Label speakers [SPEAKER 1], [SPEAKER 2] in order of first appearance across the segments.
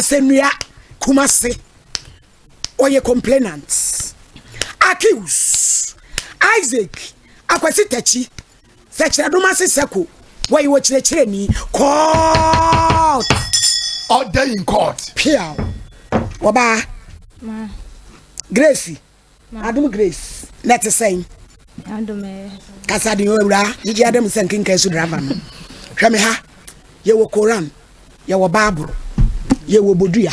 [SPEAKER 1] Asɛnnua, Kumasi. Ɔyɛ complainant. Accused, Isaac Akwasi Takyi, Sɛkyerɛdomase Sɛko, wɔyɛ ɔkyerɛkyerɛni. Court!
[SPEAKER 2] Order in court.
[SPEAKER 1] Piaw. Ɔbaa. Grace. Adom Grace. Na ɛte sɛn?
[SPEAKER 3] Adom ɛyɛ.
[SPEAKER 1] Kasa den awura. Gyigye adam sɛ nkenkan so driver no. Hwɛ me ha. Yɛwɔ Koran. Yɛwɔ Bible. Yɛwɔ Bodua.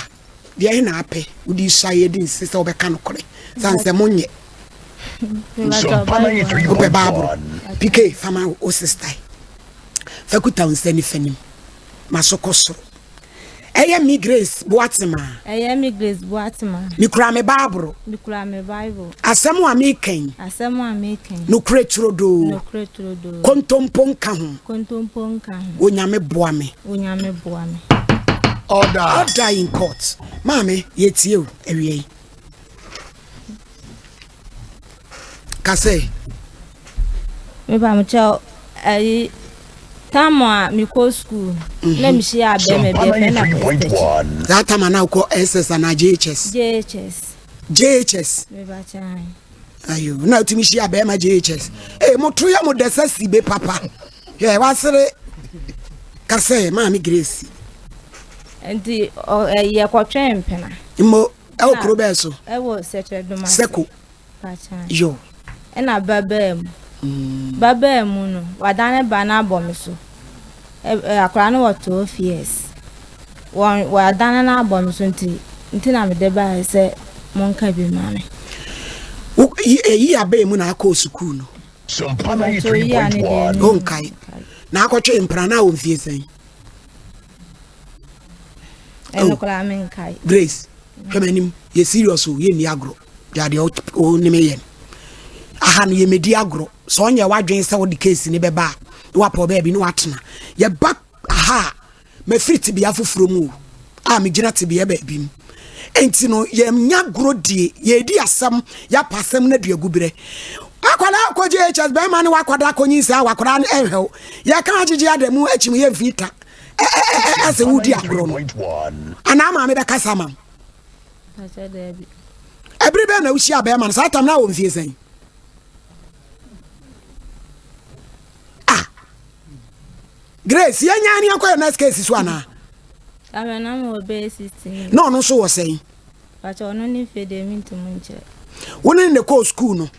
[SPEAKER 1] Deɛ he na apɛ? Wode sua yɛ di nse sɛ wobɛka nokorɛ. Sane sɛ monyɛ. Wopɛ Bible. PK fama wo sister. Fa kuta wo nsa nifa nim. Ma so kɔ soro. Ɛyɛ me Grace Boatema.
[SPEAKER 3] Ɛyɛ me Grace Boatema.
[SPEAKER 1] Mekura me Bible.
[SPEAKER 3] Mekura me Bible.
[SPEAKER 1] Asɛm a meka yi.
[SPEAKER 3] Asɛm a meka yi.
[SPEAKER 1] Nokorɛ turodoo.
[SPEAKER 3] Nokorɛ turodoo.
[SPEAKER 1] Kontompo nka ho.
[SPEAKER 3] Kontompo nka ho.
[SPEAKER 1] Onyame boa me.
[SPEAKER 3] Onyame boa me.
[SPEAKER 2] Order.
[SPEAKER 1] Order in court. Maame, yɛtie o, awia yi. Ka sɛ.
[SPEAKER 3] Mepamokyɛw, ayi, tam a mekɔ sukuu mhm. na mehyia abɛɛma bi ɛfɛ na Kwesi
[SPEAKER 1] Saa tam a na wokɔ SS anaa JHS?
[SPEAKER 3] JHS.
[SPEAKER 1] JHS.
[SPEAKER 3] Mepakyɛw.
[SPEAKER 1] Ayo, na wotumi hyia abɛɛma JHS. Ee, moto yɛ mo dɛ sɛ sibe papa. Hwɛ, wasere. Ka sɛ, Maame Grace.
[SPEAKER 3] Nti, yɛkɔtwɛn mpena.
[SPEAKER 1] Mmo, ɛwɔ kuro bɛɛ so?
[SPEAKER 3] Ɛwɔ Sɛkyerɛdoma.
[SPEAKER 1] Sɛko. Yo.
[SPEAKER 3] Ɛna ba baa mu. Mm. Ba baa mu no, wadane ba no abɔ me so. Akwadaa no wɔ 12 years. Wɔn wadane no abɔ me so nti nti na mede baeɛ sɛ monka bi ma me.
[SPEAKER 1] Eyi abɛɛ mu na akɔ sukuu no. Wonkae. Na akɔtwe mpena na wɔ mfie sɛn?
[SPEAKER 3] Ɛno koraa menkae.
[SPEAKER 1] Grace, hwɛ m'anim, yɛ serious o, yɛnni agorɔ. Gya deɛ wo ne me yɛ no. Aha no yɛmmɛdi agorɔ. Sɛ ɔnyɛ w'adwene sɛ wode case ne bɛba a, na wapɔ baabi na watena. Yɛba aha a, mafiri tebea foforɔ mu o, a megyina tebea baabi mu. Enti no, yɛnya agorɔ die, yɛredi asɛm, yɛapa asɛm no aduagu berɛ. Akwadaa akɔ JHS, bɛrima ne wakwadaa akɔnyinsɛn a wakwadaa no ɛnhwɛ wo. Yɛka agyegye ada mu akyim yɛmfii ta. Ɛsɛ wodi agorɔ no. Anaa maame bɛkasa ma wo. Ɛbere bɛn na wohyia bɛrima no? Saa tam na wɔ mfie sɛn? Ah! Grace, yɛnya ne yɛnkɔ yɛ next case so anaa? Na ɔno nso wɔ sɛn? Wo ne ne kɔɔ sukuu no?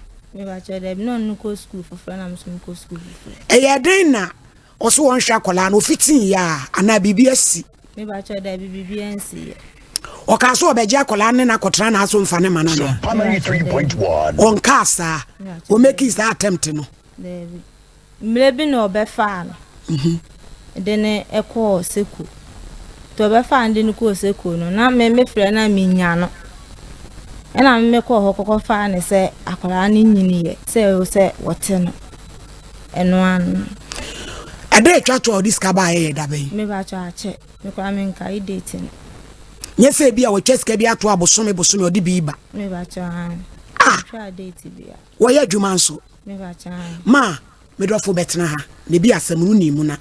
[SPEAKER 1] Ɛyɛ den na Ɔse wɔnhwɛ akwadaa no ofitii yɛ a anaa biribi asi.
[SPEAKER 3] Mebakyɛ dabi biribi ansi yɛ.
[SPEAKER 1] Ɔkaa sɛ ɔbɛgye akwadaa ne no akɔtena n'aso mfa ne ma no anaa? Ɔnkaa saa. Ɔmɛkii saa attempt no.
[SPEAKER 3] Dabi. Mmerɛ bi na ɔbɛfaa no mhm. de no kɔɔ seko. Nti ɔbɛfaa no de no kɔɔ seko no na me mefrɛ na menya no. Ɛna me mekɔɔ hɔ kɔkɔfaa no sɛ akwadaa no nyiniiɛ sɛ ɛwɔ sɛ wɔte no. Ɛno ara no.
[SPEAKER 1] Ɛda atwa to a ɔde sika baeɛ yɛ da bɛn?
[SPEAKER 3] Me ba kyɛ akyɛ. Me koraa me nkae date no.
[SPEAKER 1] Nyɛ sɛ ebi a wɔtwa sika bi ato a bosome bosome ɔde bi ba.
[SPEAKER 3] Me ba kyɛ an. Ah. Twa date bi a.
[SPEAKER 1] Wɔyɛ adwuma nso.
[SPEAKER 3] Me ba kyɛ an.
[SPEAKER 1] Ma me dɔfo bɛtena ha na ebi asɛm no ni mu na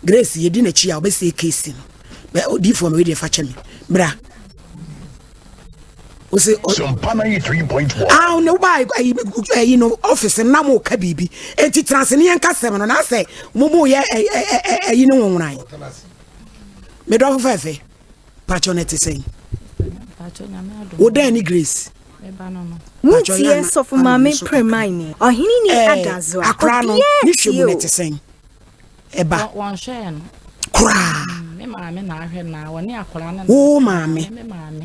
[SPEAKER 1] Grace yɛdi n'akyi a ɔbɛsɛe case no. Bɛ odiifoɔ ma wei deɛ fa kyɛ me. Bra. ose ah ne woba ayi ayi no office na mo ka biribi enti tena ase ne yɛn kasɛm no na asɛ mo mo yɛ ayi ne nwonworan me dɔfo fɛfɛ pakyɛ no te sɛn wo dɛn ne Grace
[SPEAKER 4] Wotie sɔfo maame Premaini, ɔhene ni Adazoa,
[SPEAKER 1] akora no ne hwɛ mu no te sɛn ɛba koraa wo maame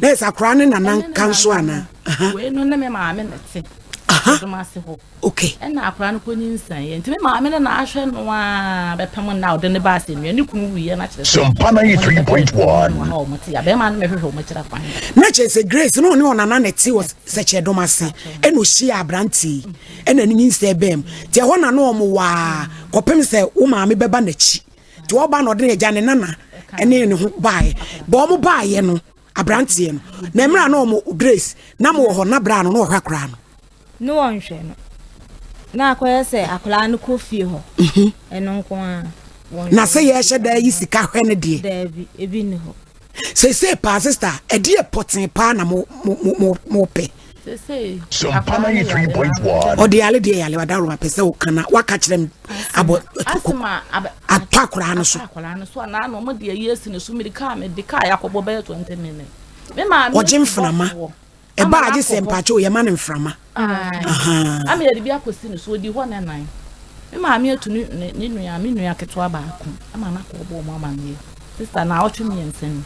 [SPEAKER 1] na ɛsɛ akora ne nana nka nso ana okay
[SPEAKER 5] ɛna akora no kɔ nyinsɛn yɛ nti me maame ne na ahwɛ no a bɛpem na ɔde ne ba asɛnnua ne kunu wuyɛ na kyerɛ sɛ
[SPEAKER 2] Sompa 93.1
[SPEAKER 5] wɔn te abɛɛma no mɛhwehwɛ wɔn akyira kwan
[SPEAKER 1] na kyerɛ sɛ Grace no ɔne ɔnana na ɛte wɔ sɛkyɛ dɔm ase ɛna ɔhyia aberanteɛ yi ɛna ne nyinsɛn baa mu nti ɛhɔ na na wɔn waa kɔpem sɛ wo maame bɛba n'akyi nti ɔba na ɔde ne agya ne nana ɛne ne ho baeɛ bɔ wɔn baeɛ no aberanteɛ no na mmerɛ na wɔn Grace na mo wɔ hɔ na bra no na ɔhwɛ akwaraa no.
[SPEAKER 3] Ne wɔn hwɛ no na akɔyɛ sɛ akwaraa no kɔ fie hɔ mhm. ɛno nko ara.
[SPEAKER 1] Na sɛ yɛhyɛ da yi sika hwɛ no deɛ.
[SPEAKER 3] Daabi ebi ni hɔ.
[SPEAKER 1] Seesei paa sister, ɛdeɛ pɔtee paa na mo mo mo mo pɛ. Ɔde yale deɛ yale wadaworo apɛ sɛ woka na waka kyerɛ m abɔ atɔ akwaraa no so. Ɔgye mframa. Ɛba agye sɛ mpakyɛ o yɛma no mframa.
[SPEAKER 5] Ama yɛde bi akɔsi no so ɔdi hɔ ne nan. Me maame atu ne ne nua me nua ketewa baako ama no akɔ ɔbɔ ɔmo amaneɛ. Sista na ɔtwe mmiɛnsa ni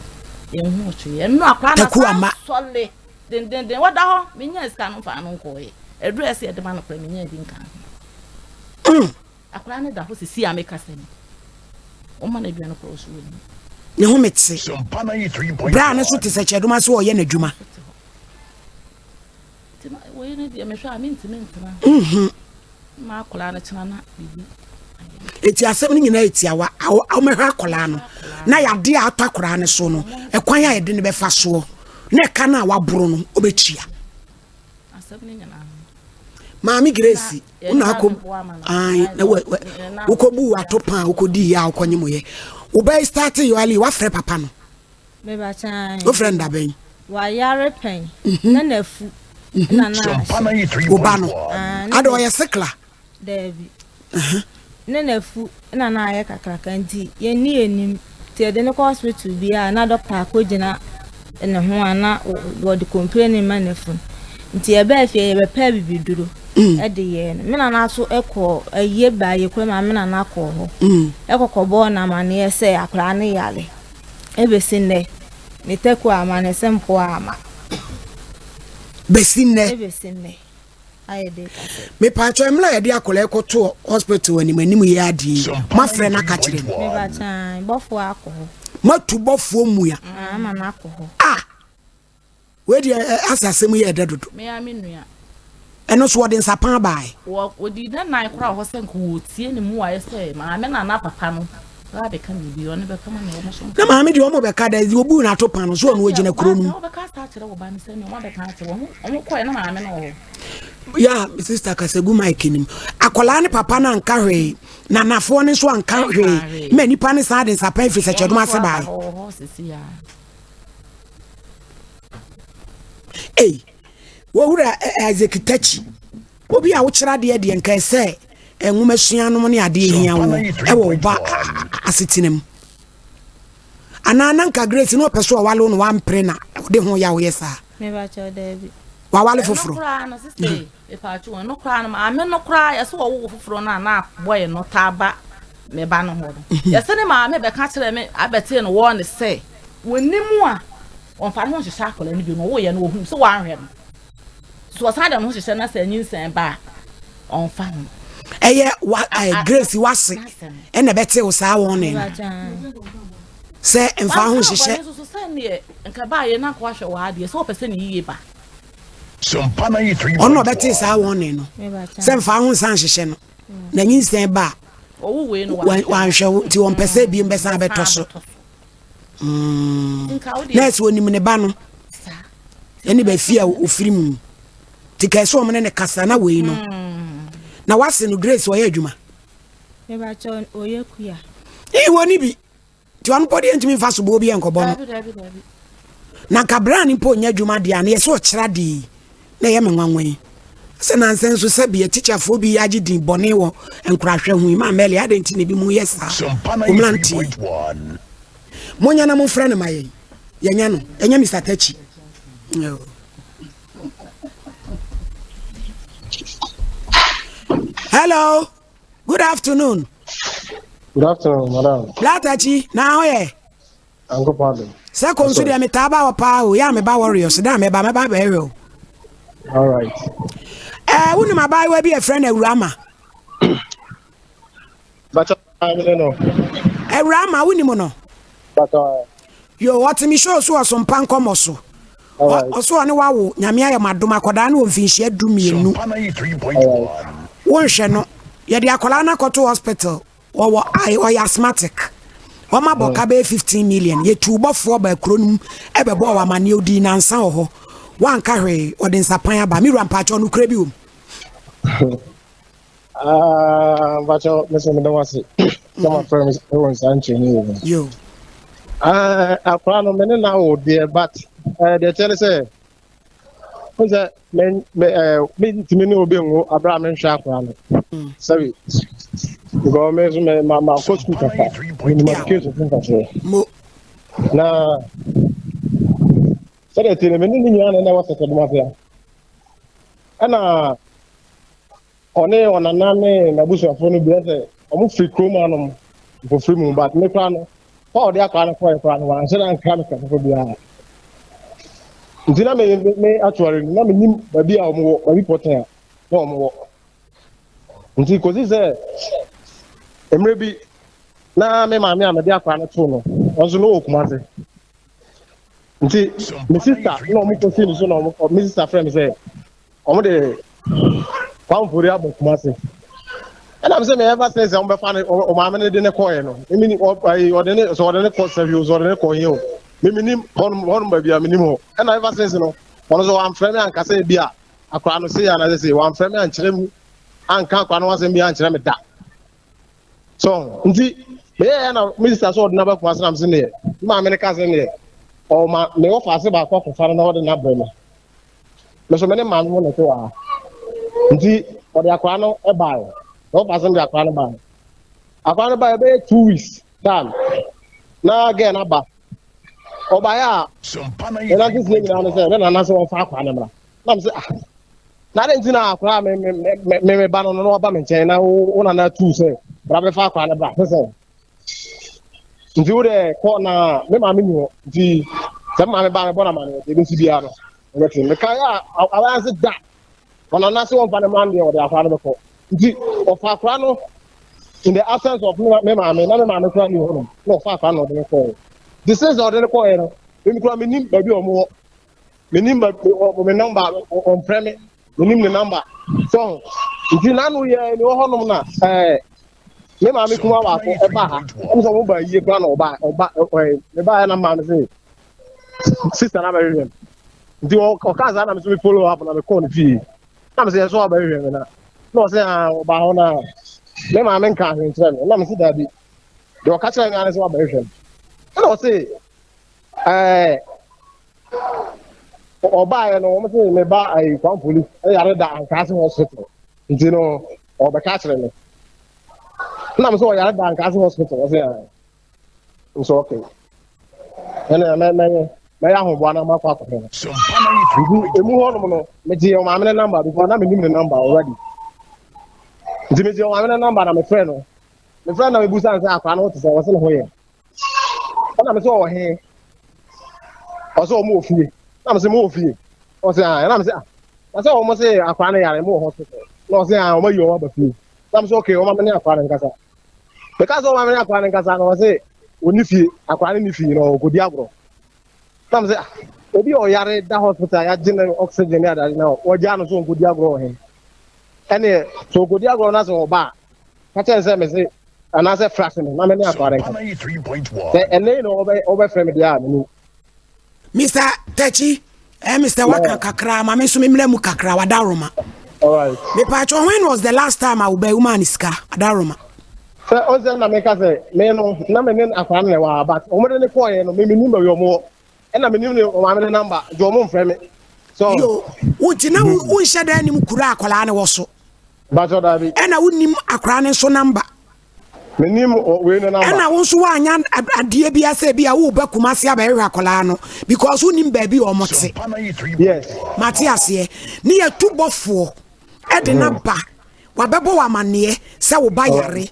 [SPEAKER 5] yɛn ho hwee. Ɛno akwaraa na san sɔle dendenden wɔda hɔ menyaa sika no mfaa no nkɔɔyɛ. Aduru a ɛsɛ yɛde ma no koraa menyaa bi nka ho. Akwadaa no da hɔ sisi a mekasa yi. Wɔma no aduane koraa ɔso wɔ
[SPEAKER 1] Ne ho mete. Bra no so te sɛ kyɛdoma so ɔyɛ n'adwuma.
[SPEAKER 5] Wei no deɛ mehwɛ a mentumi ntena.
[SPEAKER 1] Mhm.
[SPEAKER 5] Ma akwadaa no kyena na biribi.
[SPEAKER 1] Eti asɛm no nyinaa etiawa awomɛhwɛ akwadaa no na yadeɛ a atɔ akwadaa no so no ɛkwan a yɛde no bɛfa soɔ na ɛka no a waboro no ɔbɛtua.
[SPEAKER 5] Asɛm no nyinaa.
[SPEAKER 1] Maame Grace wona akɔ ae na wokɔbu ato pan wokɔdi yɛ a wokɔnye mo yɛ wobɛyɛ start yɛ ali wafrɛ papa no wofrɛ no dabɛn
[SPEAKER 3] wayare pɛn mhm. na nafu mhm. na na
[SPEAKER 1] woba no ada ɔyɛ sikla
[SPEAKER 3] Daabi. Ne n'afu na na ayɛ kakraka nti yɛnni anim nti yɛde no kɔ hospital bi a na dɔkta akɔgyina ne ho a na wɔde complain ma n'afu no nti yɛbaa fie yɛbɛpɛ abibiduro mm. de yɛɛ no me nana so kɔɔ ayie baa yɛ kurom a me nana kɔɔ hɔ mm. ɛkɔkɔbɔɔ no amanneɛ sɛ akwaraa no yare ɛbɛsi nnɛ ne taku ama ne se mpoa ama
[SPEAKER 1] bɛsi nnɛ
[SPEAKER 3] ɛbɛsi nnɛ
[SPEAKER 1] Mepaakyɛw mmerɛ a yɛde akwadaa yi kɔto hospital anim anim yɛ adeɛ yi moafrɛ no aka kyerɛ no moatu bɔfoɔ mua a wei deɛ asɛ asɛm yɛ ɛdɛ dodo ɛno so wɔde nsapan baeɛ
[SPEAKER 5] wɔdi ne nan koraa wɔ hɔ sɛ nka wɔtie ne mu ayɛ sɛ maame na na papa no
[SPEAKER 1] Na maame deɛ ɔmo bɛka dɛ deɛ obuu n'ato pan no so ɔno ogyina kuro no mu. Ya sister kasa gu mic nim. Akwadaa ne papa no anka hwee na nafoɔ no nso anka hwee ma nipa ne saa de nsapan firi sɛkyɛdom ase bae. Ei, wɔwura Isaac Tachi. Obi a wokyerɛ adeɛ deɛ nka ɛsɛ nwomasua nom ne adeɛ hia wo ɛwɔ wo ba asetena mu anaa na nka Grace na ɔpɛ so ɔwale wo na wampere na ɔde ho yaw yɛ saa wawale foforɔ
[SPEAKER 5] ɛno koraa no maame no koraa yɛsɛ wɔwo foforɔ no a na bɔyɛ no taa ba me ba no hɔ no mhm. yɛsɛ ne maame bɛka kyerɛ me abɛtee no wɔɔ ne sɛ wɔnim a wɔmfa ne ho nhyehyɛ akwadaa no bi no wɔwoyɛ no wɔhu sɛ wɔanhwɛ no So ɔsan de ne ho hyehyɛ na sɛ nyinsɛn ba a, ɔmfa ho.
[SPEAKER 1] Ɛyɛ wa ɛɛ Grace wase ɛna ɛbɛte wo saa wɔn ne no sɛ mfa ho nhyehyɛ.
[SPEAKER 5] Wanka bɔne nso sɛ neɛ nka baayɛ na nka wahwɛ w'adeɛ sɛ ɔpɛ sɛ ne yie ba.
[SPEAKER 1] Ɔno ɔbɛte saa wɔn ne no sɛ mfa ho nsa nhyehyɛ no na nyinsɛn ba a wanhwɛ wo nti wɔmpɛ sɛ ebiem bɛsan abɛtɔ so. Mm. Na ɛsɛ onim ne ba no ɛne baafi a ofiri mu nti ka ɛsɛ wɔn ne ne kasa na wei no mm. na wase no Grace ɔyɛ adwuma. Ee wɔ ne bi nti ɔno pɔ deɛ ntumi nfa soboɔ bi nkɔbɔ no na nka bere a ne mpo nyɛ adwuma deɛ a na yɛsɛ ɔkyerɛ adeɛ yi na ɛyɛ me nwanwa yi sɛ nansa nso sɛbi atikyafoɔ bi agye din bɔne wɔ nkorahwɛ ho yi ma mɛle adɛn nti na ebi mu yɛ saa omlanteɛ monya na momfrɛ no ma yɛn yɛnya no ɛnyɛ Mr. Tachi hello good afternoon
[SPEAKER 6] good afternoon madam
[SPEAKER 1] Blatachi na ho yɛ
[SPEAKER 6] Nyankopɔn adom.
[SPEAKER 1] Sɛ ko nso deɛ metaa ba hɔ paa o, yɛ a meba Warriors, da a mɛba mɛba abɛhwɛ o.
[SPEAKER 6] All right.
[SPEAKER 1] Ɛɛ eh, wonim abaayewa bi a ɛfrɛ no Awurama?
[SPEAKER 6] Bàtà mene no.
[SPEAKER 1] Awurama wonim no?
[SPEAKER 6] Bàtà.
[SPEAKER 1] Yo, ɔte me show so ɔsompa nkɔmmɔ so. Ɔso ɔne wawo, nyame ayɛ madom akwadaa no wɔ mfinhyia du mmienu. Wonhwɛ no, yɛde akwadaa no akɔto hospital. Ɔwɔ ae ɔyɛ asthmatic. Wɔn abɔ ka bɛyɛ 15 million. Yɛtuu bɔfoɔ baa kuro no mu ɛbɛbɔɔ wɔ amaneɛ odii nansa wɔ hɔ. Wanka hwee ɔde nsapan aba. Me wura mpakyɛw nokorɛ bi wɔ mu.
[SPEAKER 6] Ah, mpakyɛw mesɛ meda wo ase sɛ mafrɛ me wɔ nsaa nkyerɛmu wɔ mu.
[SPEAKER 1] Yo.
[SPEAKER 6] Ah, akora no me ne na wo deɛ but eh, deɛ kyɛ ne sɛ wo sɛ me me eh, mentumi ne obi nwo abere a menhwɛ akora no sɛbi because me nso me ma ma kɔ sukuu kakra menim education so mfasoɔ
[SPEAKER 1] Mo.
[SPEAKER 6] na sɛdeɛ te no me ne ne nyinaa na na ɛwɔ sɛsɛdom ase a ɛna Ɔne ɔnana ne n'abusuafoɔ no bi sɛ wɔn firi kurom anom mfofiri mu but me koraa no kɔ a ɔde akwaraa no kɔɛ koraa no wanhyɛ da nkra me kra foforɔ biara nti na me me atuare no na menim baabi a wɔn wɔ baabi pɔtɛn a na wɔn wɔ nti kɔsi sɛ mmerɛ bi na me maame a mede akwaraa no too no ɔno nso no wɔ Kumase nti me sista na wɔn kɔsi ne so na wɔn me sista frɛ me sɛ wɔn de kwamfori abɔ kumase ɛna mi sɛ mi ever since wɔn bɛfa ne ɔmaame ne de ne kɔɛ no mi ni ɔyi ɔde ne sɛ ɔde ne kɔ sɛbi o sɛ ɔde ne kɔ hin o mi mi nim hɔnom hɔnom baabi a mi nim hɔ ɛna ever since no wɔn nso wɔamfrɛ mi ankasa ebi a akora no se anase se wɔamfrɛ mi ankyerɛ mu anka akora no asɛm bi ankyerɛ mi da so nti meyɛ yɛ na mi sista sɛ ɔde n'aba kumase na mi se neɛ maame ne ka se neɛ ɔma me wɔ faase baako akɔfa no na ɔde n'abrɛ mi. Me nso me ne maame mo na ɛte wɔ ha. Nti ɔde akwadaa no baeɛ. Na ɔfa asɛm de akwadaa no baeɛ. Akwadaa no baeɛ bɛyɛ 2 weeks time na girl no aba. Ɔbaeɛ a ɛnante sie nyinaa no sɛ ne nana sɛ ɔmfa akwadaa no mmra. Na me sɛ ah na adɛn nti na akwadaa me me me me me ba no no na ɔba me nkyɛn na wo nana tuu sɛ bra bɛfa akwadaa no bra sɛ sɛ nti wo dɛ kɔ na me maame ni hɔ nti sɛ me maame ba me bɔ na maame deɛ bɛsi biara no ɛbɛte meka yɛ a awaa se da ɔno na se wɔmfa ne ma deɛ ɔde akora no bɛkɔ nti ɔfa akora no in the absence of me maame na me maame kora ni hɔ nom na ɔfa akora no ɔde no kɔɛ the since ɔde no kɔɛ no me kora menim baabi a ɔmo wɔ menim baabi me nɔmba ɔmfrɛ me menim ne nɔmba so nti n'ano yɛ ne wɔ hɔnom na ɛɛ me maame kuma baako ɛba ha ɛmu sɛ ɔmo ba yie kora na ɔba ɔba ɛɛ me ba yɛ na maame sɛ sista na bɛhwehwɛ me nti ɔka saa na me so me follow up na me kɔɔ ne fie na me sɛ yɛ so abɛhwehwɛ me na na ɔsɛ ah ɔba hɔ na me maame nka ahwɛ nkyerɛ me na me sɛ daabi deɛ ɔka kyerɛ me ara sɛ wabɛhwehwɛ me ɛna ɔsɛ ɛɛ ɔbaeɛ no wɔn sɛ me ba ayi kwan polisi ɛyare da ankaase hospital nti no ɔbɛka akyerɛ me na me sɛ ɔyare da ankaase hospital ɔsɛ ɛɛ nso ɔkè ɛna mɛ mɛyɛ mɛyɛ ahoboa na makɔ akɔhwɛ no nti emu hɔnom no megye ɔmaame ne namba because na menim ne namba already nti megye ɔmaame ne namba na mefrɛ no mefrɛ no na mebusa no sɛ akwadaa no ho te sɛ ɔsɛ ne ho yɛ ɛna me sɛ ɔwɔ he ɔsɛ ɔmo wɔ fie na me sɛ mo wɔ fie ɔsɛ ah ɛna me sɛ ah na sɛ ɔmo sɛ akwadaa no yare mo wɔ hospital na ɔsɛ ah ɔmo ayi ɔmo aba fie na me sɛ okay ɔmo amene akwadaa no nkasa meka sɛ ɔmo amene akwadaa no nkasa na ɔsɛ ɔni fie akwadaa no ni fie na ɔkɔdi agorɔ na me sɛ ah obi a ɔyare da hospital yɛagye no oxygen ne adade na wɔgya no so ɔnkɔdi agorɔ wɔ he ɛneɛ sɛ ɔkɔdi agorɔ na sɛ ɔba a ka kyerɛ sɛ mese anaasɛ fra se me na me ne akware nka sɛ ɛnɛ yi na wɔbɛfrɛ me deɛ a menu
[SPEAKER 1] Mr. Tachi, eh, Mr. Waka kakra, ma me nso me mmerɛ mu kakra, wadaroma.
[SPEAKER 6] Alright.
[SPEAKER 1] Mepatwa, when was the last time a wobɛ woma ne sika, adaroma?
[SPEAKER 6] Sɛ ɔsɛ na meka sɛ me no na me ne akwara no na ɛwɔ ha but wɔn de ne kɔɔyɛ no me menim baabi wɔn wɔ ɛna menim ne maame ne namba nti wɔn mfrɛ me. So
[SPEAKER 1] yo, wonti na wonhyɛ da anim kura akwaraa ne wɔ so.
[SPEAKER 6] Bàtɔ daabi.
[SPEAKER 1] Ɛna wonim akwaraa no nso namba.
[SPEAKER 6] Menim wei no namba.
[SPEAKER 1] Ɛna wo nso woanya adeɛ bi asɛ bi a woba Kumasi abɛhwehwɛ akwaraa no because wonim baabi a wɔn te.
[SPEAKER 6] Yes.
[SPEAKER 1] Mate aseɛ. Ne yɛtu bɔfoɔ ɛde na ba wabɛbɔ wɔ amanneɛ sɛ wo ba yare.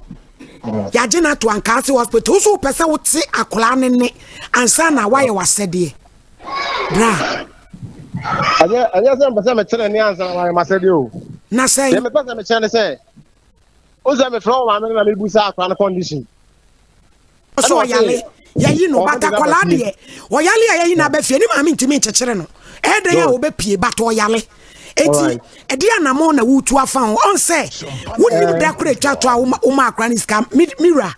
[SPEAKER 1] Yɛagye no ato Ankaase hospital. Wo nso wopɛ sɛ wote akwaraa no nne ansa na woayɛ w'asɛdeɛ. Bra.
[SPEAKER 6] Ɛnyɛ ɛnyɛ sɛ mpɛ sɛ mekyerɛ ne ansa na wayɛ m'asɛdeɛ o.
[SPEAKER 1] Na sɛn?
[SPEAKER 6] Deɛ mepɛ sɛ mekyerɛ ne sɛ o sɛ mefrɛ wo maame no na mebusa akwaraa no condition.
[SPEAKER 1] So ɔyale yɛyi no but akwaraa deɛ ɔyale a yɛyi no aba fie ne maame ntumi nkyekyere no ɛdɛn a ɔbɛpie but ɔyale eti ɛde anamɔ na wotu afa ho ɔn sɛ wonim da koro atwa to a woma akwaraa no sika mira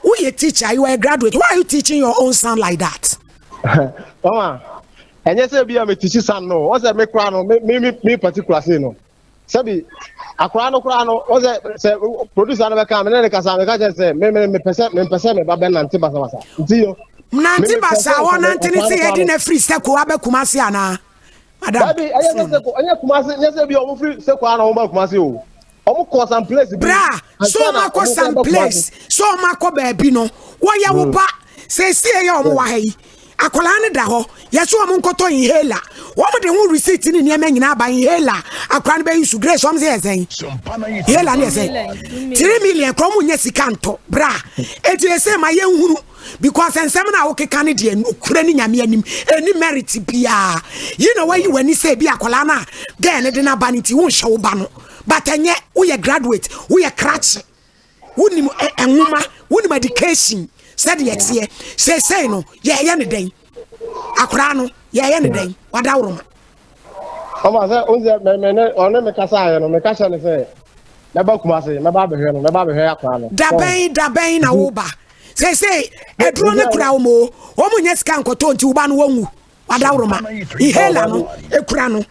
[SPEAKER 1] woyɛ teacher you are a graduate why are you teaching your own son like that.
[SPEAKER 6] Mama, ɛnyɛ sɛ bi a metikyi san no ɔsɛ me koraa no me me me particular sei no sɛbi akwaraa no koraa no ɔsɛ sɛ producer no bɛka me ne ne kasa meka kyerɛ sɛ me me mepɛ sɛ mempɛ sɛ me ba bɛnante basabasa nti no.
[SPEAKER 1] Nante basaa wɔnante ne sɛ yɛde no afiri Sɛko aba Kumase anaa? Madam.
[SPEAKER 6] Dabi, ɛnyɛ sɛ Sɛko, ɛnyɛ Kumase, nyɛ sɛ bi ɔmo firi Sɛko a na ɔmo ba Kumase o. Ɔmo kɔ some place bi.
[SPEAKER 1] Bra, sɛ ɔmo akɔ some place, sɛ ɔmo akɔ baabi no, wɔyɛ wo ba. Seesie yɛ ɔmo wɔ ha yi, akwadaa no da hɔ, yɛsɛ ɔmo nkɔtɔ inhaler. Wɔn de ho receipt ne nneɛma nyinaa ba inhaler. Akwadaa no bɛyi su Grace, ɔmo sɛ yɛ sɛn? Inhaler no yɛ sɛn? 3 million kora ɔmo nyɛ sika ntɔ. Bra, eti ese ma yɛn hunu because nsɛm no a wokeka no deɛ, nokura ne Nyame anim, ɛni merit biara. Yi na wayi w'ani sɛ ebi akwadaa no a girl no de n'aba no nti wonhyɛ wo ba no, but ɛnyɛ woyɛ graduate, woyɛ krakye, wonim nwoma, wonim education sɛdeɛ ɛteɛ. Seesei no yɛyɛ ne dɛn? Akwadaa no yɛyɛ ne dɛn? Wadaworoma.
[SPEAKER 6] Ɔma sɛ o sɛ mɛ mɛ ne ɔne me kasa ayɛ no, meka kyerɛ ne sɛ mɛba Kumase, mɛba abɛhwɛ no, mɛba abɛhwɛ akwadaa no.
[SPEAKER 1] Dabɛn dabɛn na woba? Seesei aduro no kura wo mo, wɔn nyɛ sika nkɔtɔ nti wo ba no wɔnwu. Wadaworoma, inhaler no ekura no,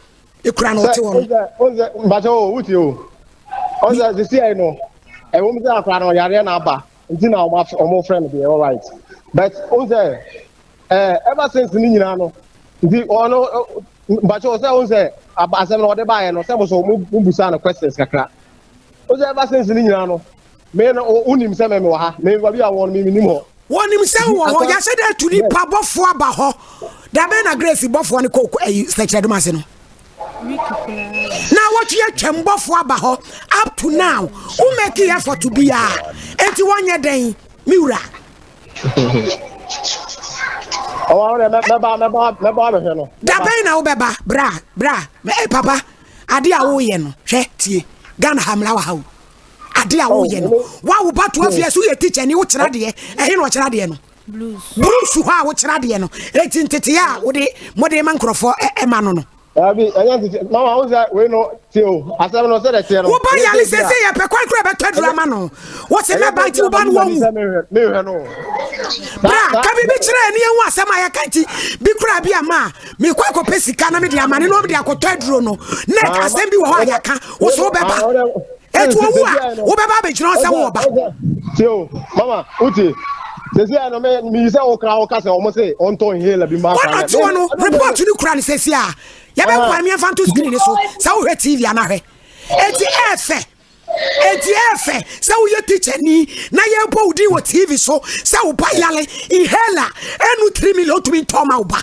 [SPEAKER 1] ekura no, ɔte hɔ no.
[SPEAKER 6] O sɛ mbakyɛ o wuti o o sɛ sisi ayi no, ɛwɔ mu sɛ akwadaa no ɔyareɛ na aba nti na ɔmo frɛ no deɛ, all right, but o sɛ ever since ne nyinaa no nti ɔno mbakyɛ o sɛ o sɛ asɛm na ɔde baayɛ no sɛ mo so mo busa no questions kakra. O sɛ ever since ne nyinaa no, me no wonim sɛ me wɔ ha, me baabi a wɔ no, me nim hɔ.
[SPEAKER 1] Wɔnim sɛ wɔ hɔ. Yɛsɛ dɛ atu nipa bɔfoɔ aba hɔ. Dabɛn na Grace bɔfoɔ no kɔ ayi sɛkyerɛdom ase no na wɔtwe atwam bɔfoɔ aba hɔ? Up to now wo make effort biaa, enti wɔnyɛ dɛn, me wura?
[SPEAKER 6] Ɔwɔ ahɔ dɛ mɛba mɛba mɛba abɛhwɛ no.
[SPEAKER 1] Dabɛn na wobɛba? Bra, bra. Papa, ade a woyɛ no, hwɛ, tie, Ghana ha mmara wɔ ha o. Ade a woyɛ no, wa wo ba 12 years, woyɛ teacher ni, wokyerɛ adeɛ. Ɛhe na ɔkyerɛ adeɛ no? Bruce hɔ a wokyerɛ adeɛ no, eti nteteɛ a wode mode ma nkurɔfoɔ ɛma no.
[SPEAKER 6] Dabi, ɛnyɛ ntete mama wo sɛ wei no tie o, asɛm no sɛ dɛ teɛ no.
[SPEAKER 1] Wo ba yale sɛ sɛ yɛpɛ kwan kora bɛtɔ aduru ama no, wo se mɛba, nti wo ba no wɔnwu.
[SPEAKER 6] Mehwɛ no.
[SPEAKER 1] Bra, ka biribi kyerɛ ɛne yɛhu asɛm a yɛka nti bi kora bi ama a mekɔ akɔpɛ sika na mede ama ne na ɔmde akɔtɔ aduro no na asɛm bi wɔ hɔ a yɛka wo so wobɛba. Ɛnti owu a wobɛba abɛgyina hɔ sɛ wowɔ ba.
[SPEAKER 6] Tie o mama, wotie sɛsi a no me meyi sɛ wokra woka sɛ ɔmo se ɔntɔ inhaler bi ma
[SPEAKER 1] akora. Wɔn ɔte hɔ no, report no kura no sɛsi a yɛbɛboa no. Yɛmfa nto screen so sɛ wohwɛ TV anahwɛ. Enti ɛɛfɛ, enti ɛɛfɛ sɛ woyɛ teacher ni na yɛbɔ wo din wɔ TV so sɛ wo ba yale, inhaler ɛnu 3 million tumi ntɔ ma wo ba.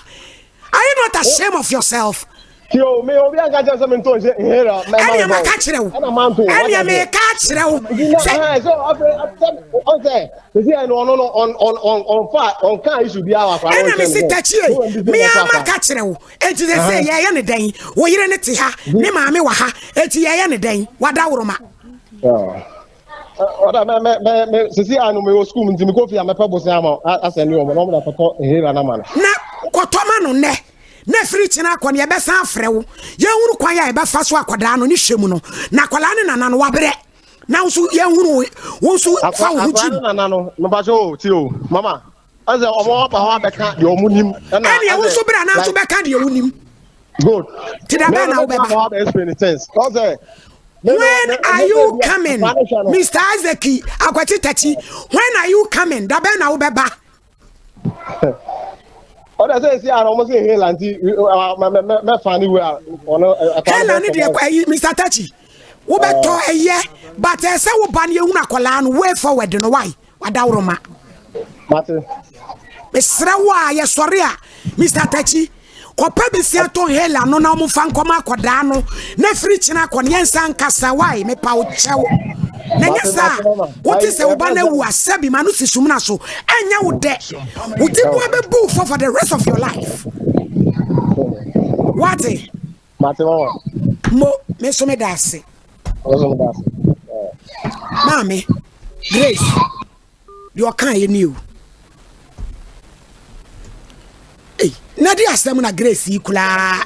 [SPEAKER 1] Are you not ashamed of yourself?
[SPEAKER 6] Tie o, me obi anka kyerɛ sɛ mentɔ nhyɛ inhaler mɛma.
[SPEAKER 1] Ɛnea maka kyerɛ wo,
[SPEAKER 6] ɛna manto.
[SPEAKER 1] Ɛnea meka kyerɛ wo
[SPEAKER 6] sɛ sɛ afei sɛ ɔsɛ sisi ɛno ɔno no ɔn ɔn ɔn ɔnfa ɔnka issue bi awa akora.
[SPEAKER 1] Ɛna mesi takyie, mea maka kyerɛ wo. Enti sɛ yɛyɛ ne dɛn? Wo yere ne te ha, ne maame wɔ ha, enti yɛyɛ ne dɛn? Wadaworoma.
[SPEAKER 6] Ɔda mɛ mɛ mɛ mɛ sisi ano mɛ wɔ sukuu mu nti mi kɔ fi a mɛpɛ bosia ama asɛ ne wɔn na wɔn na kɔtɔ inhaler na ma no.
[SPEAKER 1] Na kɔtɔ ma no nnɛ na firi kyena akɔ ne yɛbɛsan afrɛ wo, yɛnhunu kwan a yɛbɛfa so akwadaa no ne hyɛ mu no, na akwadaa ne nana no wabrɛ na nso yɛnhunu wo nso fa wo ho
[SPEAKER 6] gyim. Akwadaa ne nana no mpakyɛ o, ti o mama, ɛsɛ ɔmo aba hɔ abɛka deɛ ɔmo nim.
[SPEAKER 1] Ɛna ɛne wo nso bra na nso bɛka deɛ wo nim.
[SPEAKER 6] Good.
[SPEAKER 1] Ti da bɛn na wobɛba? When are you coming, Mr. Isaac Akwati Tachi? When are you coming? Da bɛn na wobɛba?
[SPEAKER 6] Ɔdɛ sɛ esi ara ɔmo sɛ hela nti mɛfa ne wei a ɔno.
[SPEAKER 1] Hela ne deɛ ɛyi, Mr. Tachi, wobɛtɔ ɛyɛ, but ɛsɛ wo ba no yɛhunu akwadaa no way forward no. Why wadaworoma?
[SPEAKER 6] Mate.
[SPEAKER 1] Mesrɛ wo a yɛsɔre a, Mr. Tachi, kɔpɛ besia tɔ hela no na ɔmfa nkɔma akɔdaa no na firi kyena akɔ no yɛnsa nkasa. Wae, mepa wo kyɛw, na nyɛ saa wote sɛ wo ba no awu asɛ bi ma no si sumina so, ɛnyɛ wo dɛ, wo ti boa bɛbu wo fɔ for the rest of your life. Wate?
[SPEAKER 6] Mate mama.
[SPEAKER 1] Mo me so meda ase.
[SPEAKER 6] Ɔso meda ase.
[SPEAKER 1] Maame Grace deɛ ɔka yɛ ni o. Ei, na de asɛm na Grace yi koraa.